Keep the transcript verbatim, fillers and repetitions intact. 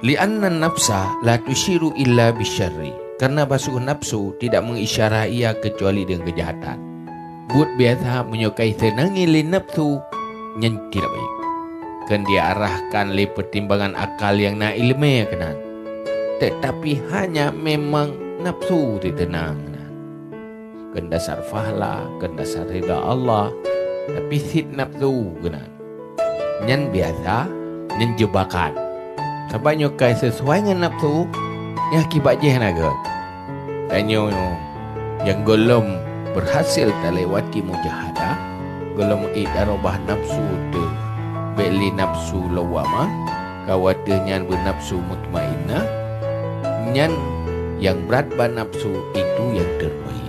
"Li'anna nafsa la tusyiru illa bisyarri." Karena basuh nafsu tidak mengisyarah ia kecuali dengan kejahatan. Buet biasa meunyoe ka iseunangi lé nafsu, nyan tidak baik. Kön diarahkan lé pertimbangan akal nyang na iéleumé keunan. Tetapi hanya memang nafsu teuteunang keunan. Kön dasar fahla, kön dasar ridha Allah, tapi cit nafsu keunan. Nyan biasa, nyan jebakan. Sabab nyoe ka sesuai ngon nafsu, nyan akibat jih na gét. Tanyoe nyang gohlom berhasil talewati mujahadah, gohlom ék tarubah nafsu teuh bék lé nafsu lawwamah, ka watèe nyan beunafsu mutmainnah, nyan nyang brat bak nafsu itu nyang terbaik.